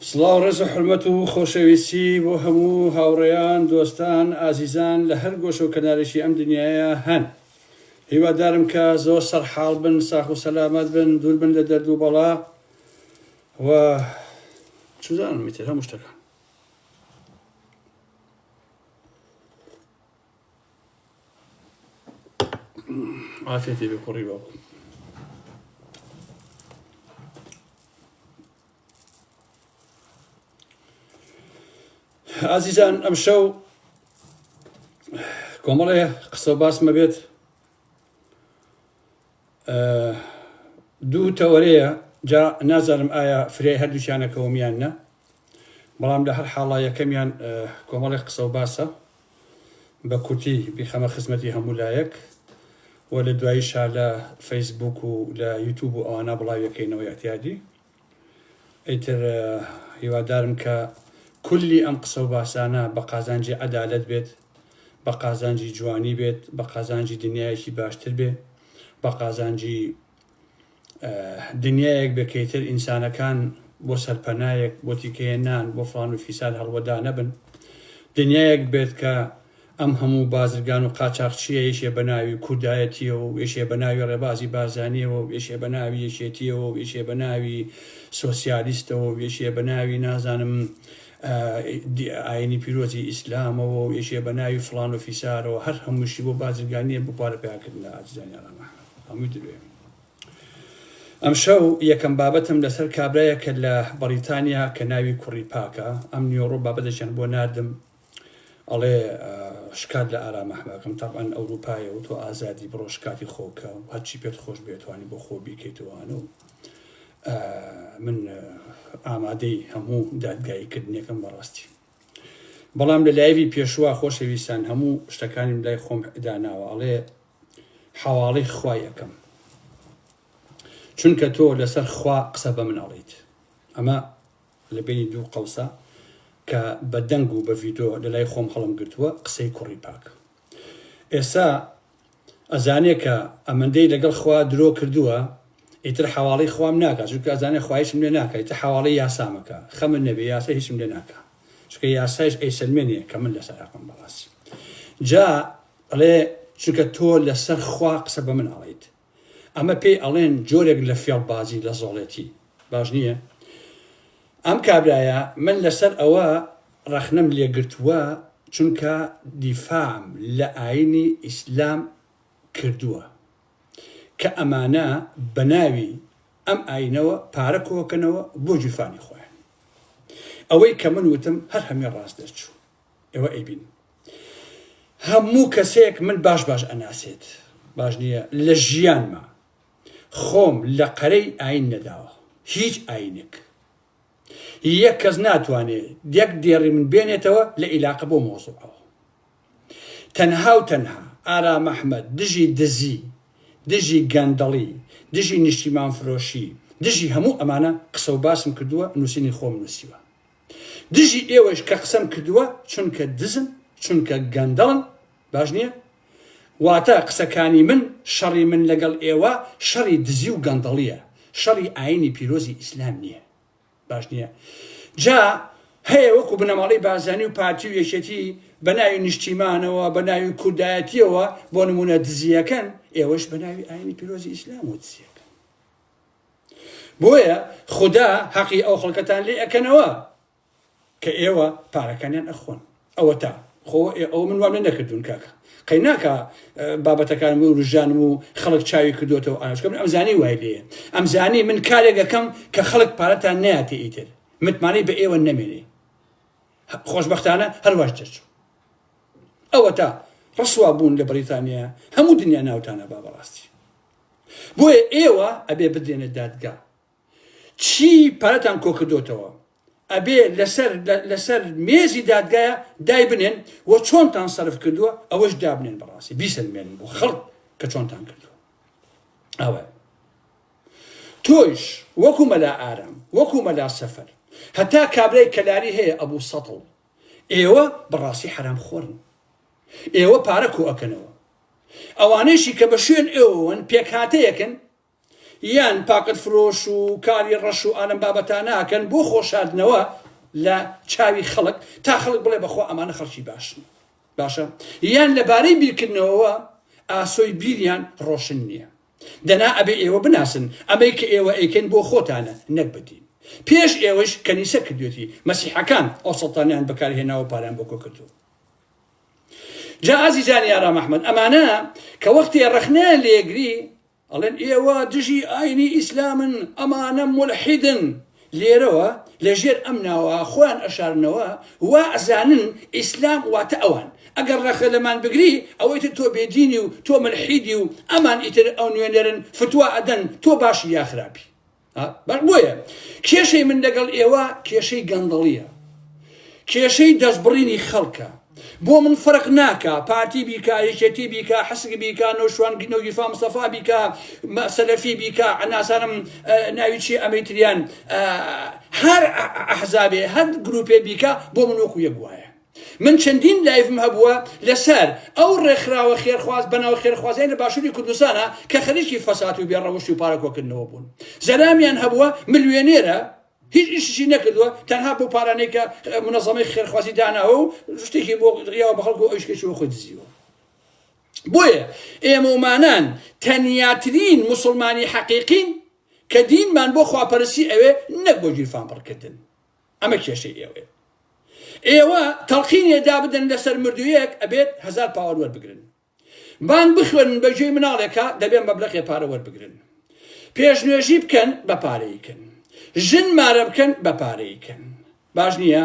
سڵاو ڕێز و حورمەت و خۆشەویستی بۆ هەموو هاوڕێیان دۆستان ئازیزان لە هەر گۆشە و کەنارێکی ئەم دنیایە هەن هیوادارم کە زۆر سەرحاڵ بن ساخ و سەلامەت بن دوور بن لە دەرد و بەڵا و چزانم ئیتر هەموو شتەکان عافیەتی بێ کوڕی باوکم. ئازیزان ئەمشەو کۆمەڵێ قسە و باسمە بێت دوو تەوەرەیە جا نازانم ئایا فریای هەردووکیانەکەوم یان نە بەڵام لە هەر حاڵا یەکەمیان کۆمەڵێک قسە و باسە بە کورتی بیخەمە خزمەتی هەموو لایەک و لە دواییشا لە فەیسبوک و لە یوتوب و ئەوانە بڵاویەکەینەوە ئیعتیادی ئیتر هیوادارم کە کولی ئەم قسە و باسانە بە قازانجی عەدالەت بێت بە قازانجی جوانی بێت بە قازانجی دنیایەکی باشتر بێ بە قازانجی دنیایەک بێ کە ئیتر ئینسانەکان بۆ سەرپەنایەک بۆ تیکەیە نان بۆ فڵان و فیسار هەڵوەدا نەبن دنیایەک بێت کە ئەم هەموو بازرگان و قاچاخچییە یەکێ بە ناوی کوردایەتییەوە و یەکێ بە ناوی ڕێبازی بارزانییەوە و یەکێ بە ناوی یەکێتییەوە و یەکێ بە ناوی سۆسیالیستەوە و یەکێ بە ناوی نازانم ئاینی پیرۆزی ئیسلامەوە و یەکێ بە ناوی فڵان و فیسارەوە هەر هەمووشی بۆ بازرگانییە بۆ پارە پەیاکردنە ئازیزانی ئارام ئەحمەد هەمووی درۆیە. ئەمشەو یەکەم بابەتم لەسەر کابرایەکە لە بەڕیتانیا کە ناوی کوڕی پاکە ئەم نیۆڕۆ بابەتێکیان بۆ ناردم ئەڵێ شکات لە ئارام ئەحمەکەم تەبعەن ئەوروپایە و تۆ ئازادی بڕۆ شکاتی خۆکە و هەرچی پێت خۆش بێت توانی بۆ خۆ بیکەیتەوانە و من ئامادەی هەموو دادگایی کردنێکم بەڕاستی بەڵام لە live ی پێشوە خۆشەویستان هەموو شتەکانیم لای خۆم داناوە ئەڵێ حەواڵەی خوای ئەکەم چونکە تۆ لەسەر خوا قسە بە من ئەڵیت ئەمە لە بینی دوو قەوسە کە بە دەنگ و بە ڤیدۆ لە لای خۆم هەڵم گرتووە قسەی کوڕی پاک ئێستا ئەزانێ کە ئەمەندەی لەگەڵ خوا درۆ کردووە ئیتر حەواڵەی خوام ناکا چونکە ئەزانێ خوا هیچم لێ ناکا ئیتر حەواڵەی یاسامەکە خەمت نەبێ یاسا هیچم لێ ناکا چونکە یاسایش ئەیسەلمێنێ کە من لەسەر حەقم بەڕاستی جا ئەڵێ چونکە تۆ لەسەر خوا قسە بە من ئەڵێیت ئەمە پێی ئەڵێن جۆرێک لە فێڵبازی لە زۆڵێتی باش نییە ئەم کابرایە من لەسەر ئەوە ڕەخنەم لێگرتووە چونکە دیفاعم لە ئاینی ئیسلام کردووە کە ئەمانە بە ناوی ئەم ئاینەوە پارە کۆکەنەوە بۆ گیرفانی خۆیان ئەوەی کە من وتم هەر هەمووی ڕاست دەرچوو ئێوە ئەیبینن هەموو کەسێک من باش باش ئەناسێت باش نییە لە ژیانما خۆم لە قەرەی ئاین نەداوە هیچ ئاینێک یەک کەس ناتوانێت یەک دێڕی من بێنێتەوە لە ئیلاقە بۆ مۆزوعەوە تەنها و تەنها ئارام ئەحمەد دژی دزی دژی گەندەڵی دژی نیشتیمان فرۆشی دژی هەموو ئەمانە قسە و باسم کردووە نووسینی خۆم نووسیوە دژی ئێوەش کە قسەم کردووە چونکە دزن چونکە گەندەڵن باش نییە واتە قسەکانی من شەڕی من لەگەڵ ئێوە شەڕی دزی و گەندەڵیە شەڕی ئاینی پیرۆزی ئیسلام نییە باش نییە جا هەیە وەکو بنەماڵەی بارزانی و پارتی و یەکێتی بە ناوی نیشتیمانەوە بە ناوی کوردایەتیەوە بۆ نمونە دزیەکەن ئێوەش بە ناوی ئاینی پیرۆزی ئیسلام و دزیەکەن بۆیە خودا هەقی ئەو خەڵکەتان لێ ئەکەنەوە کە ئێوە پارەکانیان ئەخۆن ئەوەتا خۆ ئەو من وام لێ نەکردوون کاکە قەی ناکا بابەتەکانم وروژانم و خەڵک چاوی کردوێتەوە ئانچکە من ئەمزانی وای لێ ئەمزانی من کارێک ئەەکەم کە خەڵک پارەتان ناتێ ئیتر متمانەی بە ئێوە نەمێنێ خۆشببختانە هەرواش دەرچوو ئەوەتا ڕسوا بوون لە بەریتانیا هەموو دنیا ناوتانە با بەڕاستی بۆیە ئێوە ئەبێ بدرێنە دادگا چی پارەتان کۆکردۆتەوە ئەبێ لەسەر لەسەر مێزی دادگایە دایبنێن و چۆنتان سەرف کردووە ئەوەش دابنێن بەڕاستی بیسەلمێنن بۆ خەڵک کە چۆنتان کردووە ئەوە تۆیش وەکو مەلا ئارام وەکو مەلا سەفەر هەتا کابرای کەلاری هەیە ئەبوو سەتڵ ئێوە بەڕاستی حەرام خۆرن ئێوە پارە کۆ ئەکەنەوە ئەوانەیشی کە بە شوێن ئێوەوەن پێکهاتەیەکن. یان پاکەت فرۆش و کاری ڕەش و ئالەم بابەتانە ئەکەن بۆ خۆشاردنەوە لە چاوی خەڵک تا خەڵک بڵێ بەخوا ئەمانە خەڵکی باشن باشە یان لەبارەی بیرکردنەوەوە ئاسۆی بیریان ڕۆشن نییە دەنا ئەبێ ئێوە بناسن ئەمەی کە ئێوە ئەیکەن بۆ خۆتانە نەک بە دین. پێش ئێوەش کەنیسە کردوێتی، مەسیحەکان ئەو سەڵتانەیان بەکار هێناوە و پارەیان بۆ کۆ کردووە. جا ئازیزانی ئارام ئەحمەد ئەمانە کە وەختێ ڕەخنەیان لێگری ئەڵێن ئێوە دژی ئاینی ئیسلامن ئەمانە مولحیدن لێرەوە لە ژێر ئەم ناوە خۆیان ئەشارنەوە وا ئەزانن ئیسلام واتە ئەوان ئەگەر ڕەخنە لەمان بگری ئەوە ئیتر تۆ بێدینی و تۆ ملحیدی و ئەمان ئیتر ئەو نوێنەرن فتوا ئەدەن تۆ باشی یا خراپی بۆیە کێشەی من لەگەڵ ئێوە کێشەی گەندەڵیە کێشەی دەستبڕینی خەڵکە بۆ من فەرق ناکا پارتی بیکا یەکێتی بیکا حسک بیکا نەوشوان نەوگیرفا مستەفا بیکا سەلەفی بیکا نازانم ناوی چی ئەمەی تریان هەر ئەحزابێ هەر گروپێ بیکا بۆ من وەکو یەک وایە من چەندین live م هەبووە لەسەر ئەو ڕێکخراوە خێرخواز بەناو خێرخوازیان لە باشووری کوردستانە کە خەریکی فەسات و بێڕەوشت و پارە کۆکردنەوە بوون زەلامیان هەبووە ملیۆنێرە هیچ ئیشیشی نەکردووە تەنها بەو پارانەی کە منەزەمەی خێرخوازی داناوە و شتێکی بۆ یاوە بە خەڵک و ئەویش کەچی بۆ خۆی دزیوە. بۆیە ئێمەومانان تەنیاترین موسڵمانی حەقیقین کە دینمان بۆ خواپەرستی ئەوێ نەک بۆ گیرفان پڕکردن. ئەمە کێشەی ئێوەیە. ئێوە تەڵقینێ دابدەن لەسەر مردوویەک ئەبێت هەزار پاوەن وەربگرن. بانگ بخوێنن بە گوێی مناڵێکا دەبێ مەبلەغێ پارە وەربگرن. پێشنوێژی بکەن بە پارەی کەن. ژن مارە بکەن بە پارەی کەن. باش نییە؟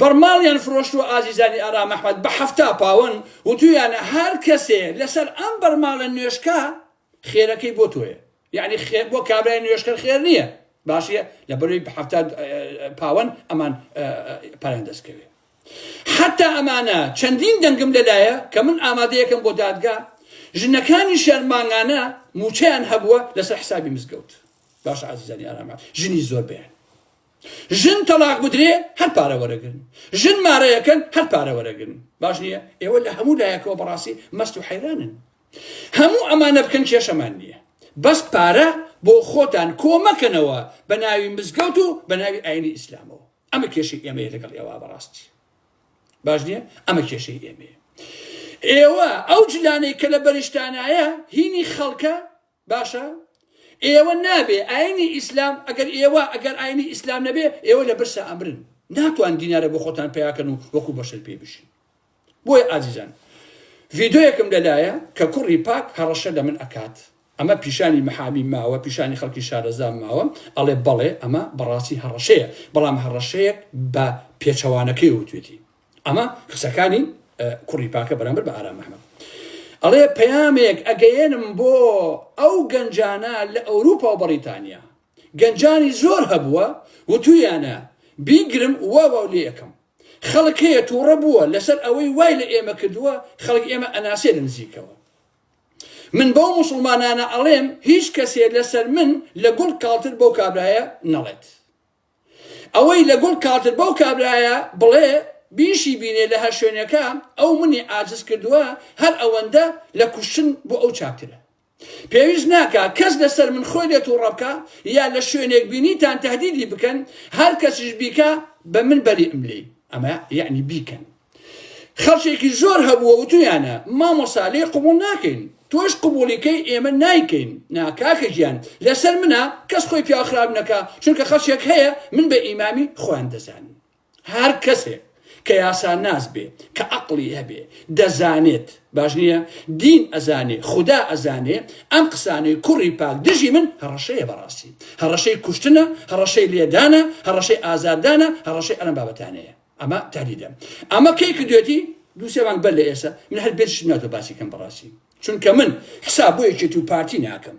بەرماڵیان فرۆشتووە ئازیزانی ئارام ئەحمەد بە 70 پاوەن وتویانە هەر کەسێ لەسەر ئەم بەرماڵە نوێژکا خێرەکەی بۆ تۆیە یعنی خێر بۆ کابرای نوێژکەر خێر نییە باشیە لە بەروی 70 پاوەن ئەمان پارەیان دەستکەوێ حەتا ئەمانە چەندین دەنگم لەلایە کە من ئامادەیەکەم بۆ دادگا ژنەکانیشیان مانگانە موچەیان هەبووە لەسەر حسابی مزگەوت باشە ئازیزانی ئارامە ژنی زۆر بەیان ژن تەلاق بدرێ هەر پارە وەرەگرن ژن مارەیەکەن هەر پارە وەرەگرن باش نییە ئێوە لە هەموو لایەکەوە بەڕاستی مەست و حەیرانن هەموو ئەمانە بکەن کێشەمان نییە بەس پارە بۆ خۆتان کۆمەکەنەوە بە ناوی مزگەوت و بە ناوی ئاینی ئیسلامەوە ئەمە کێشەی ئێمەیە لەگەڵ ئێوە بەڕاستی باش نییە ئەمە کێشەی ئێمەیە ئێوە ئەو جلانەی کە لە بەریشتانایە هینی خەڵکە باشە ئێوە نابێ ئاینی ئیسلام ئەگەر ئێوە ئەگەر ئاینی ئیسلام نەبێ ئێوە لە برسا ئەمرن ناتوان دینارە بۆ خۆتان پیاکەن و وەکو بەشەر پێ بشین بۆیە ئازیزان ڤیدۆیەکم لەلایە کە کوڕی پاک هەڕەشە لە من ئەکات ئەمە پیشانی محامی ماوە پیشانی خەڵکی شارەزام ماوە ئەڵێ بەڵێ ئەمە بەڕاستی هەڕەشەیە بەڵام هەڕەشەیەک بە پێچەوانەکەی وتوێتی ئەمە قسەکانی کوڕی پاکە بەرامبەر بە ئارام ئەحمەد ئەڵێ پەیامێک ئەگەیەنم بۆ ئەو گەنجانە لە ئەوروپا و بەڕیتانیا گەنجانی زۆر هەبووە وتویانە بیگرم وا واو لێ ئەکەم خەڵک هەیە تووڕە بووە لەسەر ئەوەی وای لە ئێمە کردووە خەڵک ئێمە ئەناسێ لە نزیکەوە من بەو موسڵمانانە ئەڵێم هیچ کەسێ لەسەر من لە گوڵ کاڵتر بەو کابرایە نەڵێت ئەوەی لە گوڵ کاڵتر بەو کابرایە بڵێ بیشی بینێ لە هەر شوێنێکە ئەو منی عاجز کردووە هەر ئەوەندە لە کوشتن بۆ ئەو چاکترە پێویست ناکا کەس لەسەر من خۆی لێ توڕە بکا یا لە شوێنێک بینیتان تەهدیدی بکەن هەر کەسیش بیکا بە من بەریئم لێی ئەمە یەعنی بیکەن خەڵکێکی زۆر هەبووە وتویانە مامۆسا لێی قبوڵ ناکەین تۆش قبوڵی کەی ئێمە نایکەین نا کاکە گیان لەسەر منە کەس خۆی پیاو خراپ نەکا چونکە خەڵکێک هەیە من بە ئیمامی خۆیان دەزانن هەر کەسێک کە یاسا ناس بێ کە عەقڵی هەبێ دەزانێت باش نییە دین ئەزانێ خودا ئەزانێ ئەم قسانەی کوڕی پاک دژی من هەڕەشەیە بەڕاستی هەڕەشەی کوشتنە هەڕەشەی لێدانە هەڕەشەی ئازاردانە هەڕەشەی ئەم بابەتانەیە ئەمە تهدیدە ئەمە کەی کردوێتی دوو سێ مانگ بەر لە ئێستا من هەر بێتشم ناتۆ باسی کەم بەڕاستی چونکە من حساب بۆ یەکێتی و پارتی ناکەم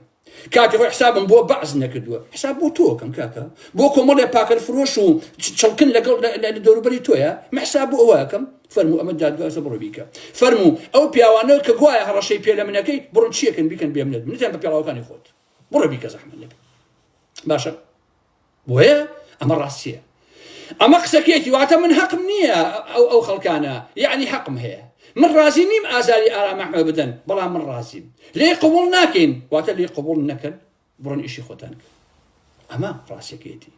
کاتی خۆی حسابم بۆ بەعس نەکردووە حساب بۆ تۆکەم کاکە بۆ کۆمەڵێ پاکەر فرۆش و چڵکن لەگەڵ لە دەوروبەری تۆیە من حساب بۆ ئەوەکەم فەرموو ئەمە دادگا بڕۆ بیکە فەرموو ئەو پیاوانە کە گوایە هەڕەشەی پێ لە منەکەی بڕۆن چیەکەن بیکەن بێمنەت منتیان بە پێڵاوەکانی خۆت بڕۆ بیکە زەحمەت نەبێ باشە بۆیە ئەمە ڕاستیە ئەمە قسەکەیەتی واتە من حەقم نییە ئەو ئەو خەڵکانە یعنی حەقم هەیە من ڕازی نیم ئازاری ئارام ئەحمەد بدەن بەڵام من ڕازیم لێ قبوڵ ناکەین واتە لێ قبوڵ نەکەن. بڕۆن ئیشی خۆتان کە ئەمە ڕاستەکەیەتی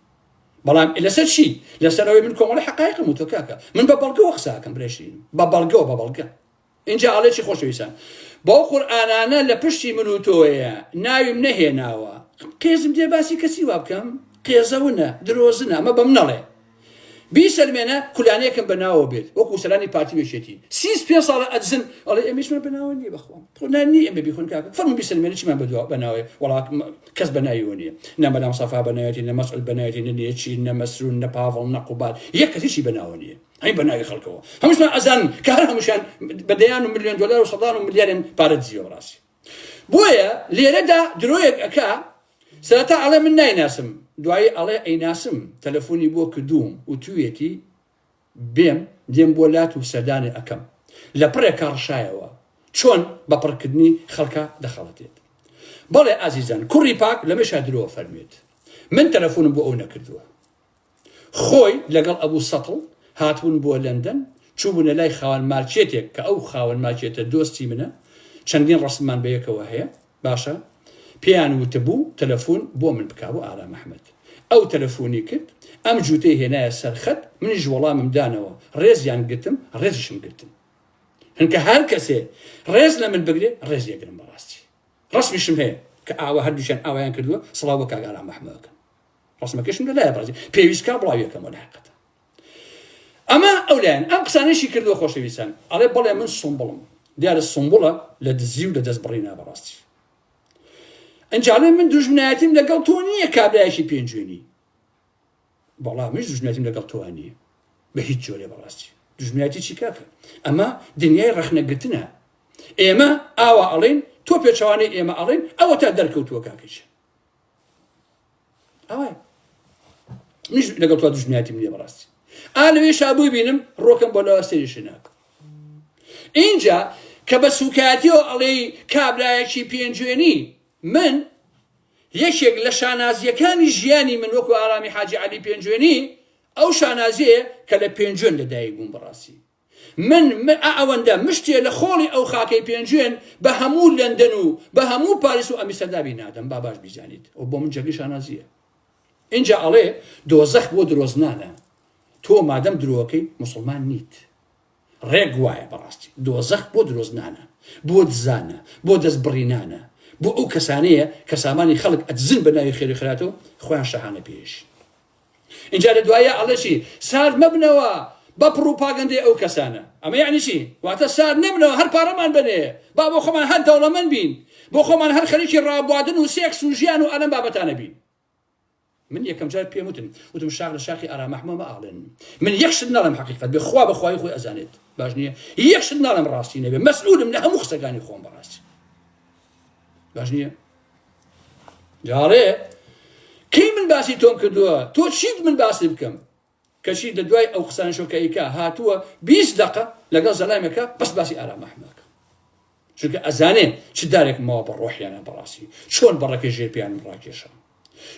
بەڵام لەسەر چی لەسەر ئەوەی من کۆمەڵی حقایقم وتۆ کاکە من بە بەڵگەوە قساکەم برێشین بە بەڵگەوە بە بەڵگە ئینجا ئەڵێ چی خۆشەویستان بەو قورئانانە لە پشتی من و تۆیە ناویم نەهێناوە قێزم دێ باسی کەسی وا بکەم قێزەونە درۆزنە ئەمە بەم نەڵێ بیسەلمێنە کولانەیەکم بە ناوە بێت وەکو سەرانی پارتی و یەکێتی سیس پێ ساڵە ئەدزن ئەڵێ ئێمەشمان بە ناوە نییە بەخوا خۆ نا نییە ئێمە بیخۆن کاکە فەرموو بیسەلمێنە چیمان بە دوا بە ناوەیە وەڵا کەس بە ناویەوە نییە نە مەلا مستەفا بە ناوێتی نە مەسعود بە ناوێتی نە نێچیر نە مەسرور نە پاڤڵ نە قوباد یەک کەس هیچی بە ناوە نییە هەی بە ناوی خەڵکەوە هەمووشمان ئەزانن کە هەر هەمووشیان بە دەیان و ملیۆن دۆلار و سەدان و ملیارێن پارە دزیوە بەڕاستی بۆیە لێرەدا درۆیەک ئەکا سەرەتا ئەڵێ من نایناسم دوایی ئەڵێ ئەیناسم تەلەفۆنی بۆ کردووم و تویەتی بێم دێم بۆ لات و سەردانێ ئەکەم لە پڕێکا ڕشایەوە چۆن بە پڕکردنی خەڵکا دەخەڵەتێت بەڵێ ئازیزان کوڕی پاک لەمەشا درۆ فەرموێت من تەلەفۆنم بۆ ئەو نەکردووە خۆی لەگەڵ ئەبوو سەتڵ هاتبوون بۆ لەندەن، چووبوونە لای خاوەن مارکێتێک کە ئەو خاوەن مارکێتە دۆستی منە، چەندین ڕەسممان بەیەکەوە هەیە، باشە پێیان وتبوو تەلەفون بۆ من بکا بۆ ئارام ئەحمەد. ئەو تەلەفونی کرد، ئەم جووتەی هێنایە سەر خەت، منیش وەڵامم دانەوە، ڕێزیان گرتم، ڕێزیشم گرتن. چونکە هەر کەسێ ڕێز لە من بگرێ، ڕێزی ئەگرم بەڕاستی. ڕەسمیشم هەیە کە ئاوا هەردووکیان ئاوایان کردووە، سڵاو بۆ کاک ئارام ئەحمەد ئەکەم. ڕسمەکەشم لەلایە بەڕێزی پێویست کا بڵاویەکەمەوە لە حقیقەتە ئەمە ئەو لایەن ئەم قسانەشی کردووە خۆشەویستان ئەڵێ بەڵێ من سومبڵم دیارە سومبڵە لە دزی و لە دەست بڕینا بەڕاستی ئەنجالێ من دوژمنایەتیم لەگەڵ تۆ نییە کابرایەکی پێنجوێنی بەڵام منیش دوژمنایەتیم لەگەڵ تۆ نییە بە هیچ جۆرێ بەڕاستی دوژمنایەتی چی کاکە ئەمە دنیای ڕەخنەگرتنە ئێمە ئاوا ئەڵێن تۆ پێچەوانەی ئێمە ئەڵێن ئەوە تا دەرکەوتووە کاکەیش ئەوەیە منیش لەگەڵ تۆ دوژمنایەتیم نییە بەڕاستی ئا لەوێ شابووی بینم ڕۆکەم بۆ لەوە سەریشی ناکەم اینجا کە بە سوکایەتیەوە ئەڵێی کابرایەکی پێنجوێنی من یەکێک لە شانازیەکانی ژیانی من وەکو ئارامی حاجی عەلی پێنجوێنی ئەو شانازیەیە کە لە پێنجوێن لەدایک بووم بەڕاستی من ئەوەندە مشتێ لە خۆڵی ئەو خاکەی پێنجوێن بە هەموو لەندەن و بە هەموو پاریس و ئەمیستەردامی نادەم با باش بیزانیت ئەو بۆ من جێگەی شانازییە. ئینجا ئەڵێ دۆزەخ بۆ درۆزنانە تۆ مادەم درۆکەی موسڵمان نیت. ڕێک وایە بەڕاستی دۆزەخ بۆ درۆزنانە بۆ دزانە بۆ دەست بڕینانە بۆ ئەو کەسانەیە کە سامانی خەڵک ئەدزن بە ناوی خێر و خێراتەوە خۆیان شەهانە پێشین. ئینجا لە دواییا ئەڵێ چی؟ سارد مەبنەوە بە پڕوپاگەندەی ئەو کەسانە. ئەمە یەعنی چی؟ واتە سارد نەبنەوە هەر پارەمان بەنێ، با بۆ خۆمان هەر دەوڵەمەند بین، بۆ خۆمان هەر خەریکی ڕابوادن و سێکس و ژیان و ئەلەم بابەتانە بین. من یەکەم جار پێم وتن، وتم شاخ لە شاخی ئارام ئەحمە مەئاڵێن. من یەک شت ناڵێم حەقیقەت بێ، خوا بە خوایی خۆی ئەزانێت. باش نییە؟ یەک شت ناڵێم ڕاستی نەبێ، مەسئولم لە هەموو قسەکانی خۆم بەڕاستی. باش نییە؟ جاڵێ کەی من باسی تۆم کردووە تۆ چیت من باسی بکەم کەچی لە دوای ئەو قسانە شۆکەیکە هاتووە 20 دقە لەگەڵ زەلامێکە بەس باسی ئارام ئەحمەکە چونکە ئەزانێ چ دارێک ماوە بە ڕۆحیانە بەڕاستی چۆن بەڕەکەی ژێر پێیانم ڕاکێشا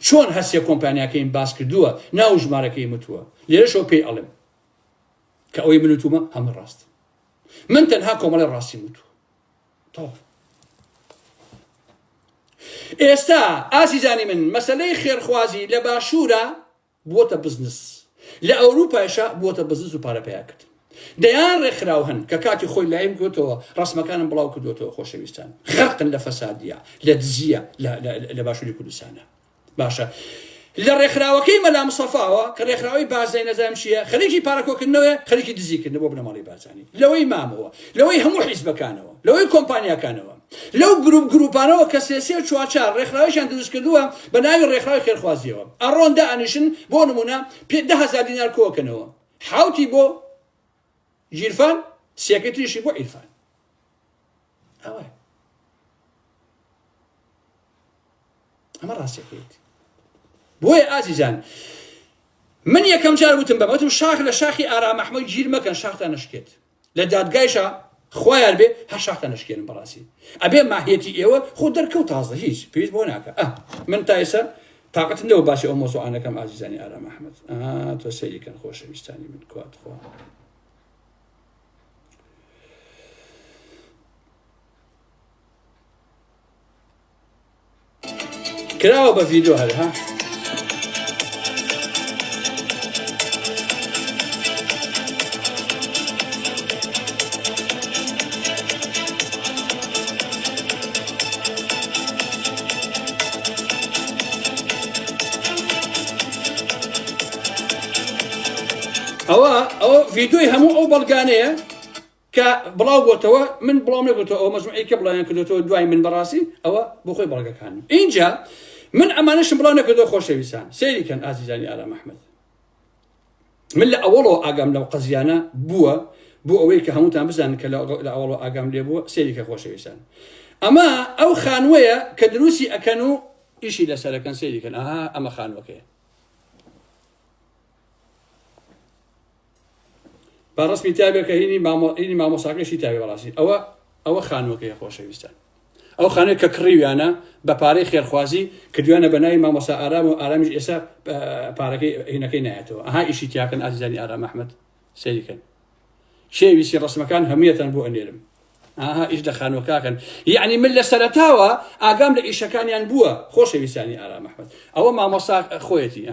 چۆن هەرسێ کۆمپانیاکەیم باس کردووە ناو ژمارەکەی متووە لێرەشەوە پێی ئەڵێم کە ئەوەی من وتومە هەمە ڕاست من تەنها کۆمەڵی ڕاستی وتووە تەواو ئێستا ئازیزانی من مەسەلەی خێرخوازی لە باشوورە بووەتە بزنس لە ئەوروپایشا بووەتە بزنس و پارە پەیاکردن دەیان ڕێکخراو هەن کە کاتی خۆی لایم گوتەوە ڕسمەکانم بڵاو کردوێتەوە خۆشەویستان غەرقن لە فەسادیە لە دزیە لە باشووری کوردستانە باشە لە ڕێکخراوەکەی مەلا مستەفاوە کە ڕێکخراوەی بارزانی نەزانم چییە خەریکی پارە کۆکردنەوەیە خەریکی دزیکردنە بۆ بنەماڵەی بارزانی لەوەی مامەوە لەوەی هەموو حیزبەکانەوە لەوەی کۆمپانیاکانەوە لەو گروپ گروپانەوە کە سێ سێ و چوار چوار ڕێکخراویشیان دروست کردووە بە ناوی ڕێکخراوی خێرخوازیەوە ئەڕۆن دائەنیشن بۆ نمونە پێ 10000 دینار کۆکەنەوە حوتی بۆ گیرفان سێکەی تریشی بۆ عیرفان ئەوە ئەمە ڕاستیەکەیت بۆیە ئازیزان من یەکەم جار وتم بەمە وتم شاخ لە شاخی ئارام ئەحمەد گیر مەکەن شاختان نشکێت لە دادگایشا خوایان بێ هەر شاختان نشکێنم بەڕاستی ئەبێ ماهیەتی ئێوە خۆ دەرکەوت تازە هیچ پێویست بۆ ناکە ئە من تا ئێستا تاقەتم لەوە باسی ئەو مۆزوعانەکەم ئازیزانی ئارام ئەحمەد تۆ سەیری کەن خۆشەویستانی من کوات خوا کراوە بە ڤیدۆ هەر ها. ئەوە ئەوە ڤیدۆی هەموو ئەو بەڵگانەیە کە بڵاو بۆتەوە من بڵاو نەکردەوە ئەو مەجموعەی کە بڵاویان کردوەوە دوای من بەڕاستی ئەوە بۆ خۆی بەڵگەکان اینجا من ئەمانەشم بڵاو نەکردەوە خۆشەویستان سەیری کەن ئازیزانی ئارام ئەحمەد من لە ئەوەڵەوە ئاگام لەو قەزیانە بووە بۆ ئەوەی کە هەمووتان بزانن کە لە ئەوەڵەوە ئاگام لێ بووە سەیری کە خۆشەویستان ئەمە ئەو خانوەیە کە دروستی ئەکەن و ئیشی لەسەرەکەن سەیری کەن ئەها ئەمە خانوەکەیە با ڕسمی تابێ کە هینی مامۆ هینی مامۆساکەشی تاوێ بەڕاستی ئەوە ئەوە خانوەکەی خۆشەویستان ئەو خانەی کە کڕیویانە بە پارەی خێرخوازی کردویانە بە ناوی مامۆسا ئارام و ئارامیش ئێستا پارەکەی هینەکەی نایەتەوە ئەها ئیشی تیاکەن ئازیزانی ئارام ئەحمەد سەیریکەن کێ ویستی ڕسمەکان هەموویەتان بۆ ئەنێرم ئاها ئیش لە خانوەکەکەن یعنی من لە سەرەتاوە ئاگام لە ئیشەکانیان بووە خۆشەویستانی ئارام ئەحمەد ئەوە مامۆسا خۆیەتی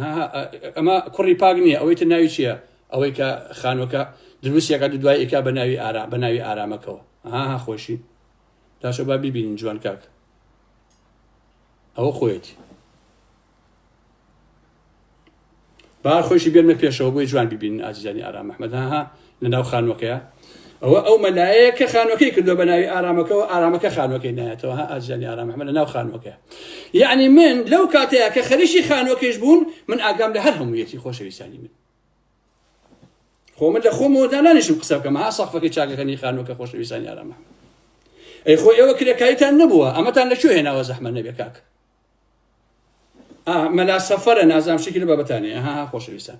ئەمە کوڕی پاک نییە ئەوەی تر ناوی چییە ئەوەی کە خانوەکە دروستیەکە دوای ئیکا بە ناوی ئارا بە ناوی ئارامەکەوە ئاها خۆشی داشە با بیبینین جوان کاک ئەوە خۆیەتی با خۆشی بێنمە پێشەوە بۆی جوان ببینن ئازیزانی ئارام ئەحمەد ها لە ناو خانوەکەیە ئەوە ئەو مەلایەیە کە خانوەکەی کردووە بە ناوی ئارامەکەەوە ئارامەکە خانوەکەی نایەتەوە ها ئازیزانی ئارام ئەحمەد لە ناو خانوەکەیە یعنی من لەو کاتەیە کە خەریکی خانوەکەیش بوون من ئاگام لە هەر هەموویەتی خۆشەویستانی من خۆ من لە خۆمەوە دانانیشم قسە بکەم ها سەقفەکەی چاکەکەنی خانوەکە خۆشەویستانی ئارام ئەحمەد ئەی خۆ ئێوە کرێکاریتان نەبووە ئەمەتان لە کوێ هێناوە زەحمە نەبێ کاک مەلا سەفەرە نازانم شتێکی لە بابەتانەیە ها خۆشەویستان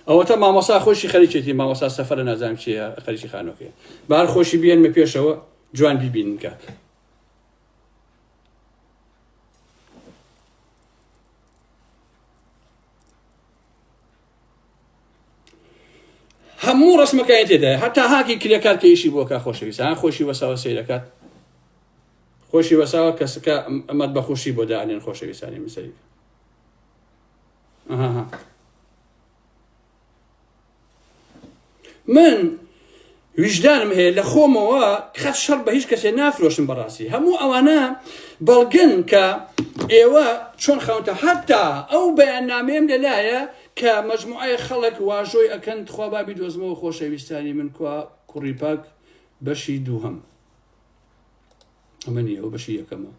ئەوەتە مامۆسا خۆشی خەریکێتی مامۆسا سەفەرە نازانم چیە خەریکی خانۆکەیە بار خۆشی بێنمە پێشەوە جوان بیبینن کاک هەموو ڕسمەکانی تێدایە هەتا هاکی کرێکار کە ئیشی بۆکە خۆشەویستان خۆشی وەساوە سەیرەکات خۆشی وەساوە کەسەکە ئەمەد بە خۆشی بۆ دانێن خۆشەویستانی مسەری من ویژدانم هەیە لە خۆمەوە خەت شەڕ بە هیچ کەسێ نافرۆشم بەڕاستی هەموو ئەوانە بەڵگن کە ئێوە چۆن خەونتە هەتا ئەو بەیاننامەیەم لەلایە کە مەجموعەیە خەڵک واژۆی ئەکەن تخوا با بیدۆزمەوە خۆشەویستانی من کوا کوڕی پاک بەشی دووهەم ئەمە نییە ئەو بەشی یەکەمە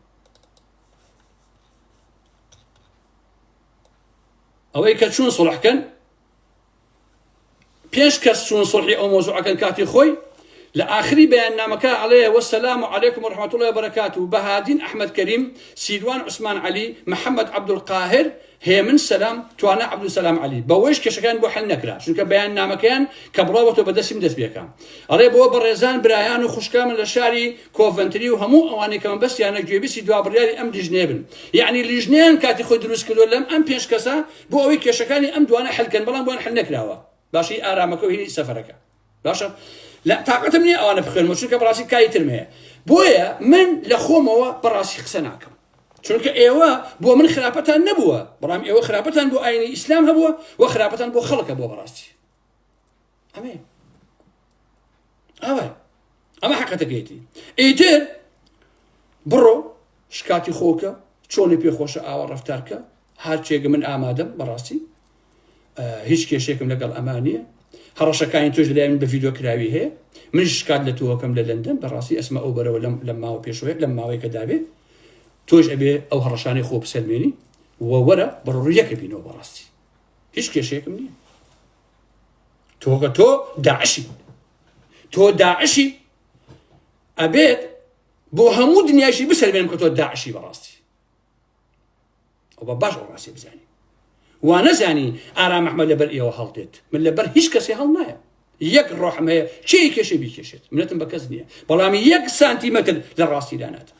ئەوەی کە چون سڵحکەن پێنج کەس چوون سوڵحی ئەو مەوزوعەکەن کاتی خۆی لە ئاخری بەیاننامەکە ئەڵێ وەسەلام علیکم ورحمة الله وبرکاته بەهادین ئەحمەد کەریم سیروان عوسمان عەلی محەممەد عەبدولقاهر هێمن سەلام توانا عەبدولسەلام عەلی بەوەیش کێشەکان بۆ حل نەکرا چونکە بەیاننامەکەیان کە بڵاوەتەوە بەدەستی من دەست پێکا ئەڵێ بۆ بەڕێزان برایان و خوشکامن لە شاری کۆڤنتری و هەموو ئەوانەی کە مەبەستیانە گوێبیستی دوا بڕیاری ئەم لیژنەیە بن یەعنی لیژنەیان کاتی خۆی دروست کردووە لەم ئەم پێنج کەسە بۆ ئەوەی کێشەکانی ئەم دوانە حل کەن بەڵام بۆیان حل نەکراوە باشی ئارامەکە و هینی سەفەرەکە باشە لە تاقەتم نییە ئەوانە بخوێنمەوە چونکە بەڕاستی کاری ترم هەیە بۆیە من لە خۆمەوە بەڕاستی قسە ناکەم چونکە ئێوە بۆ من خراپەتان نەبووە بەڵام ئێوە خراپەتان بۆ ئاینی ئیسلام هەبووە و خراپەتان بۆ خەڵکە بۆ بەڕاستی ئەمێ ئەوە ئەمە حقەتەکەیەتی ئیتر بڕۆ شکاتی خۆکە چۆنی پێخۆشە ئاوا ڕفتارکە هەرچێک من ئامادەم بەڕاستی هیچ کێشێکم لەگەڵ ئەما نییە هەڕەشەکانی تۆش لای من بە ڤیدۆ کراوی هەیە من شکات لە تۆکەم لە لەندەن بەڕاستی ئەسمە ئەو بەرەوە لەم لەم ماوە پێشوەیە لەم ماوەی کە دابێ تۆش ئەبێ ئەو هەڕەشانەی خۆ بسەلمێنی و وەرە بەڕوویەکە بینەوە بەڕاستی هیچ کێشەیەکم نییە تۆکە تۆ داعشی تۆ داعشی ئەبێت بۆ هەموو دنیاشی بسەلمێنم کە تۆ داعشی بەڕاستی ئەو بە باش ئەو ڕاستی بزانی وا نەزانی ئارام ئەحمەد لەبەر ئێوە هەڵدێت من لەبەر هیچ کەسێ هەڵنایە یەک ڕۆحم هەیە کێ کێشێ بیکێشێت منەتم بە کەس نییە بەڵام یەک سانتیمەتر لە ڕاستی داناتم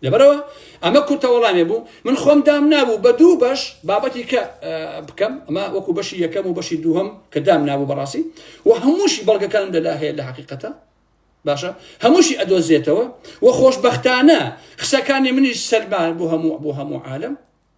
لەبەرەوە ئەمە کورتە وەڵامێ بوو من خۆم دام نابوو بە دوو بەش بابەتی کە بکەم ئەمە وەکو بەشی یەکەم و بەشی دووهەم کە دام نابوو بەڕاستی و هەمووشی بەڵگەکانم لەلا هەیە لە حقیقەتە باشە هەمووشی ئەدۆزێتەوە و خۆشببختانە قسەکانی منیش سەلمان بۆ هەموو بۆ هەموو عالم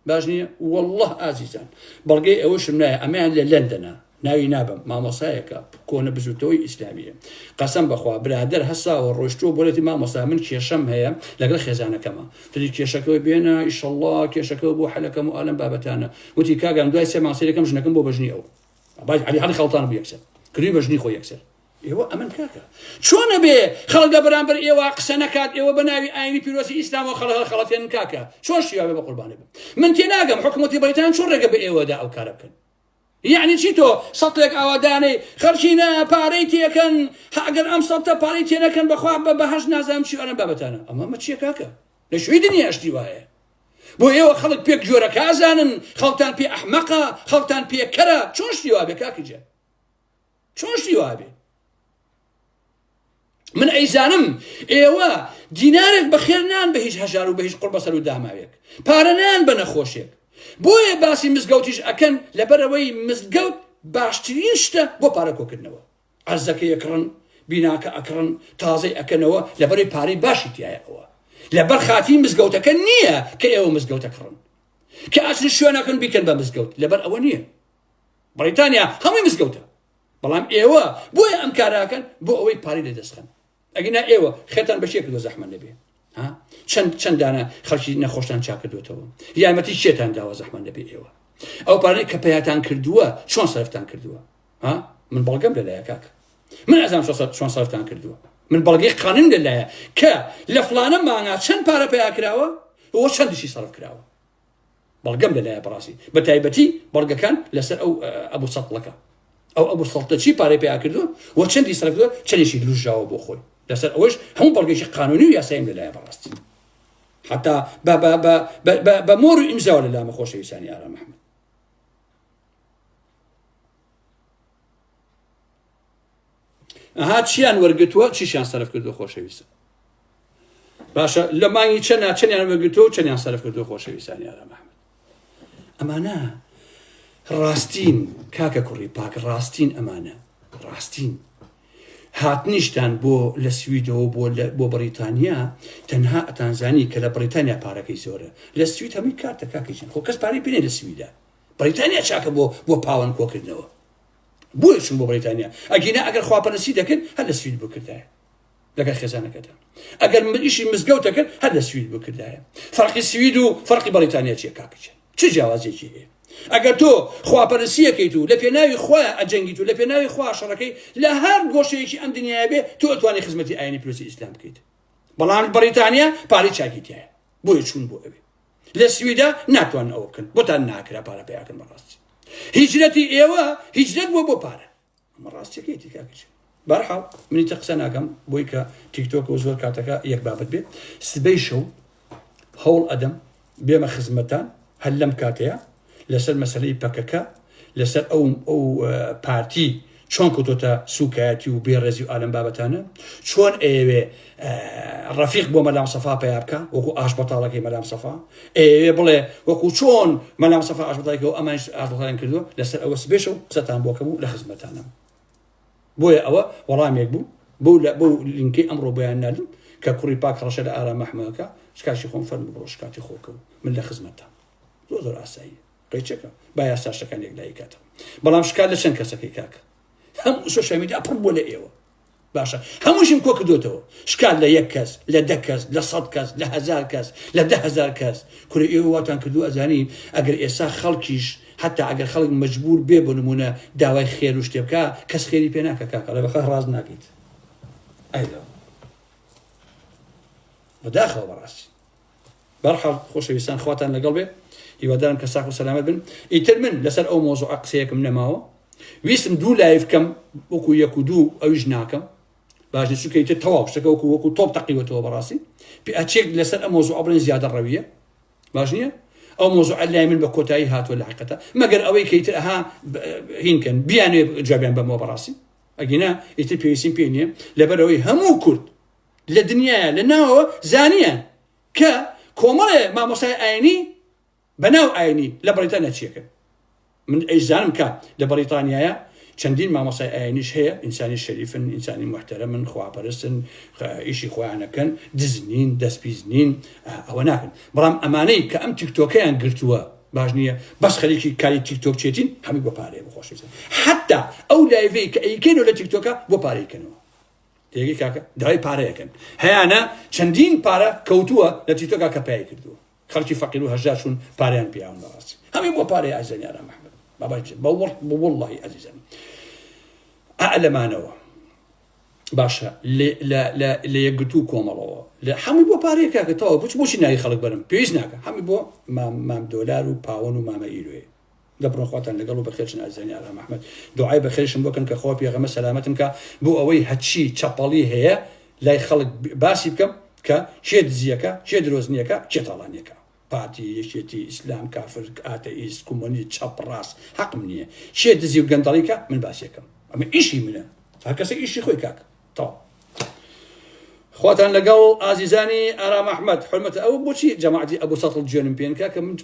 باش نییە والله ئازیزان بەڵگەی ئەوەشم نایە ئەمەیان لە لەندەنە ناوی نابم مامۆسایەکە کۆنە بزوتەوەی ئیسلامیە قەسەم بەخوا برادەر هەساوە ڕۆشتووە بۆلێتی مامۆستا من کێشەم هەیە لەگەڵ خێزانەکەمە تری کێشەکەەوە بێنە ئیشەڵڵا کێشەکە بۆ حەلەکەم و ئالم بابەتانە وتی کاگەم دوای سێ مانگ سەیرەکەم ژنەکەم بۆ بەژنی ئەو باش علی علی خەڵتان بوو یەکسەر کردوی بەژنی خۆی یەکسەر ئێوە ئەمن کاکە چۆن ئەبێ خەڵک لە بەرامبەر ئێوە قسە نەکات ئێوە بە ناوی ئاینی پیرۆزی ئیسلامەوە خەڵک هەڵخەڵەتێنن کاکە چۆن شیاوێ بە قوربانی بم من تێناگەم حکوومەتی بەریتان چۆن ڕێگە بە ئێوەدا ئەو کارە بکەن یعنی چی تۆ سەتێک ئاوادانەی خەڵکینە پارەی تێکەن ئەگەر ئەم سەتە پارەی تێنەکەن بەخوا بە بەهەشت نازانم چی ئەرم بابەتانە ئەمە مە چیە کاکە لە شوێی دنیا شتی وایە بۆ ئێوە خەڵک پێک جۆرەکازانن خەڵتان پێ ئەحمەقە خەڵتان پێ کەرە چۆن شتی وابێ کاکە گیان چۆن شتی وابێ من ئەیزانم ئێوە دینارێک بەخێر نان بە هیچ هەژار و بە هیچ قوڕبەسەر و داماوێک پارە نان بە نەخۆشێک بۆیە باسی مزگەوتیش ئەکەن لەبەرەوەی مزگەوت باشترین شتە بۆ پارە کۆکردنەوە عەرزەکە یەکڕن بیناکە ئەکڕن تازەی ئەکەنەوە لەبەرەی پارەی باشی تایە ئەوە لەبەر خاتی مزگەوتەکە نییە کە ئێوە مزگەوتە کڕن کە ئەچن شوێنەکەن بیکەن بە مزگەوت لەبەر ئەوە نییە بەڕیتانیا هەمووی مزگەوتە بەڵام ئێوە بۆیە ئەم کاراکەن بۆ ئەوەی پارەی لە دەستخەن ئەگینا ئێوە خێتان بەشێ کردوە زەحمە نەبێ چەند چەندانە خەڵکی نەخۆشتان چاکردوێتەوە یارمەتی شێتان داوە زەحمە نەبێ ئێوە ئەو پارەی کە پەیاتان کردووە چۆن سەرفتان کردووە ها من بەڵگەم لەلایە کاک من ئەزانم چۆن سەرفتان کردووە من بەڵگەی قانون لەلایە کە لە فلانە مانگا چەند پارە پیا کراوە و چەندیشی سەرف کراوە بەڵگەم لەلایە بەڕاستی بە تایبەتی بەڵگەکان لەسەر ئەو ئەبوو سەتڵەکە ئەو ئەبوو سەڵتە چی پارەی پیا کردووە و چەندی سەرف کردووە چەندێکی لوژاوە بۆ خۆی لەسەر ئەوەش هەموو بەڵگەیەکی قانونی و یاساییم لەلایە بەڕاستی حتا بە بە بە بە بە مۆر و ئیمزاوە لە لامە خۆشەویستانی ئارام ئەحمەد ئەها چیان وەرگتووە چیشیان سەرف کردو خۆشەویستە باشە لە مانگی چەند چەندیان وەرگتووە و چەندیان سەرف کردو خۆشەویستانی ئارام ئەحمەد ئەمانە ڕاستین کاکە کوڕی پاک ڕاستین ئەمانە ڕاستین هاتنیشتان بۆ لە سویدەوە بۆ بۆ بەریتانیا تەنها ئەتانزانی کە لە بەریتانیا پارەکەی زۆرە لە سوید هەمووی کارتە کاکەیان خۆ کەس پارەی پێ لە سویدا بەریتانیا چاکە بۆ بۆ پاوەن کۆکردنەوە بۆیە چوون بۆ بەریتانیا ئەگینا ئەگەر خواپەرستی دەکرد هەر لە سوید بکردایە لەگەڵ خێزانەکەتە ئەگەر ئیشی مزگەوت دەکرد هەر لە سوید بکردایە فەرقی سوید و فەرقی بەریتانیا چیە کاکچە چ جیاوازێکی هەیە ئەگەر تۆ خواپەرسیەکەیت و لە پێناوی خوا ئەجەنگیت و لە پێناوی خوا شەڕەکەی لە هەر گۆشەیەکی ئەم دنیاە بێ تۆ ئەتوانی خزمەتی ئاینی پیرۆزی ئیسلام بکەیت بەڵام بەریتانیا پارەی چاکی تایە بۆیە چوون بۆ ئەوێ لە سویدا ناتوانن ئەوە بکەن بۆتان ناکرا پارە پیاکەن بەڕاستی هیجرەتی ئێوە هیجرەت بووە بۆ پارە ئەمە ڕاستیەکەیتی کاکەچ بەرحاڵ منی تە قسە ناکەم بۆی کە تیکتۆک و زۆر کاتەکە یەک بابەت بێت سبەی شەو هەوڵ ئەدەم بێمە خزمەتان هەر لەم کاتەیە لەسەر مەسەلەی پەکەکە، لەسەر ئەو ئەو پارتی چۆن کەوتۆتە سوکایەتی و بێڕێزی و ئالەم بابەتانە، چۆن ئەیەوێ ڕەفیق بۆ مەلام سەفا پەیا بکا وەکو ئاش بەتاڵەکەی مەلام سەفا، ئەیەوێ بڵێ وەکو چۆن مەلام سەفا ئاش بەتاڵی کردووە ئەمانیش ئاش بەتاڵیان کردووە، لەسەر ئەوە سبەی شەو قسەتان بۆ کەم و لە خزمەتانم. بۆیە ئەوە وەڵامێک بوو بەو لە بەو لینکەی ئەمڕۆ بۆیان ناردم کە کوڕی پاک هەڕەشە لە ئارام ئەحمەد ئەکا، شکاتی خۆم فەرموو بڕۆ شکاتی خۆ بکە و من لە خزمەتتام. زۆر زۆر ئاساییە قەیچەکە با یاسا شتەکان یەکلایی کاتەوە بەڵام شکات لە چەند کەسەکەی کاکە هەموو سۆشیال میدیا پڕ بووە لە ئێوە باشە هەمووشیم کۆ کردوێتەوە شکات لە یەک کەس لە دە کەس لە سەد کەس لە هزار کەس لە 10هزار کەس کوری ئێوە واتان کردو ئەزانی ئەگەر ئێسا خەڵکیش حتا ئەگەر خەڵک مجبور بێ بۆ نمونە داوای خێر و شتێ بکە کەس خێری پێ ناکە کاکە لە بەخە ڕاست ناکەیت ئەیلەوە بەداخەوە بەڕاستی بەرحاڵ خۆشەویستان خواتان لەگەڵ بێ هیوادارم کە ساخ و سەلامەت بن ئیتر من لەسەر ئەو مۆزوعە قسەیەکم نەماوە ویستم دوو live کەم وەکو یەک و دوو ئەویش ناکەم باش نیە چونکە ئیتر تەواو شتەکە وەکو وەکو تۆپ تەقیوەتەوە بەڕاستی پێ ئەچێک لەسەر ئەم مۆزوعە بڵێن زیادە ڕەویە باش نییە ئەو مۆزوعە لای من بە کۆتایی هاتووە لە حقیقەتە مەگەر ئەوەی کە ئیتر ئەها هینکەن بیانێ جوابیان بەمەوە بەڕاستی ئەگینا ئیتر پێویستیم پێ نییە لەبەرەوەی هەموو کورد لە دنیاە لە ناوەوە زانیان. کە کۆمەڵێ مامۆستای ئاینی بەناو ئاینی لە بەڕیتانیا چیەکەن من ئەیزانم کە لە بەڕیتانیایە چەندین مامۆستای ئاینیش هەیە ئینسانی شەریفن ئینسانی محتەرەمن خواپەرستن ئیشی خۆیانەکەن دز نین دەست پیس نین ئەوە ناکەن بەڵام ئەمانەی کە ئەم تیکتۆکەیان گرتووە باش نییە بەس خەریکی کاری تیکتۆک چێتین هەمووی بۆ پارەیە بۆ خۆشەویستان حتا ئەو live ەی کە ئەیکەنەوە لە تیکتۆکە بۆ پارەیکەنەوە تێگەی کاکە داوای پارەیەکەن هەیانە چەندین پارە کەوتووە لە تیکتۆکە کە پای کردووە خەڵکی فەقیر و هەژار چوون پارەیان پیاون بەڕاستی هەمووی بۆ پارەی ئازیزانی ئارام ئەحمەد بابای بە وەڵڵاهی ئازیزان ئەلەمانەوە باشە لە یەکگرتوو کۆمەڵەوە لە هەمووی بۆ پارەیە کاکە تەواو بچ بۆچی ناوی خەڵک بەرم پێویست ناکە هەمووی بۆ مام دۆلار و پاوەن و مامە ئیرۆیە دەبڕۆن خواتان لەگەڵ و بەخێرچن ئازیزانی ئارام ئەحمەد دوعای بەخێرشم بۆکەن کە خوا پێغەمە سەلامەتم کە بۆ ئەوەی هەچی چەپەڵی هەیە لای خەڵک باسی بکەم کە کێ دزیەکە کێ درۆزنیەکە کێ تاڵانیەکە پارتی یەکێتی ئیسلام کافر ئاتەئیست کومۆنی چەپ ڕاست حەقم نییە کێ دزی و گەندەڵیکە من باسیەکەم ئەمە ئیشی منە هەر کەسێک ئیشی خۆی کاک تەواو خواتان لەگەڵ ئازیزانی ئارام ئەحمەد حرمەتە ئەو بۆچی جەماعەتی ئەبوو سەتڵ جوێنم پێن کاکە من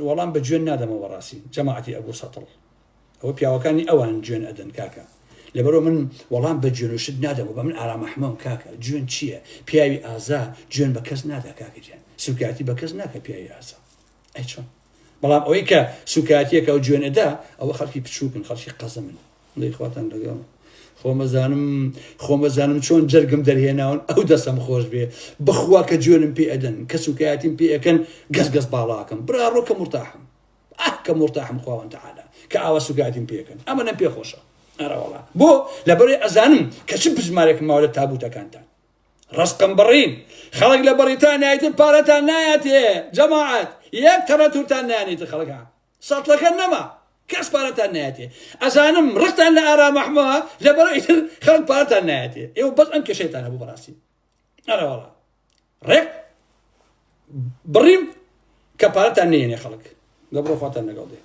وەڵام بە جوێن نادەمەوە بەڕاستی جەماعەتی ئەبوو سەتڵ ئەوە پیاوەکانی ئەوان جوێن ئەدەن کاکە لەبەرەوە من وەڵام بە جوێن و شت نادەمەوە بە من ئارام ئەحمەم کاکە جوێن چییە پیاوی ئازا جوێن بە کەس نادا کاکە گیان سوکایەتی بە کەس ناکە پیاوی ئازا ئەی چۆن بەڵام ئەوەی کە سوکایەتیەکە و جوێن ئەدا ئەوە خەڵکی بچووکن خەڵکی قەزەمن دەی خواتان لەگەڵ خۆمەزانم خۆمەزانم چۆن جەرگم دەرهێناون ئەو دەسەم خۆش بێ بخوا کە جوێنم پێ ئەدەن کە سوکایەتیم پێ ئەکەن گەز گەز باڵاکەم براڕۆ کە مرتاحم ئاه کە مورتاحم خواوەند تەعالا کە ئاوا سوکایەتیم پێکەن ئەمە نەم پێ خۆشە ئەرەوەڵا بۆ لەبەرەی ئەزانم کە چ بزمارێکم ماوە لە تابوتەکانتان ڕزقم بڕین خەڵک لە بەڕیتانیای تر پارەتان نایەتێ جەماعەت یەک تەڕەتورتان نانیتر خەڵکە سەتڵەکە نەما کەس پارەتان نایەتێ ئەزانم ڕقتان لە ئارام ئەحمە لەبەرەی تر خەڵک پارەتان نایەتێ ئێوە بەس ئەم کێشەیتان هەبوو بەڕاستی ئەرەوەڵا ڕێک بڕیم کە پارەتان نێنێ خەڵک دەبڕۆ خواتان لەگەڵ دێ.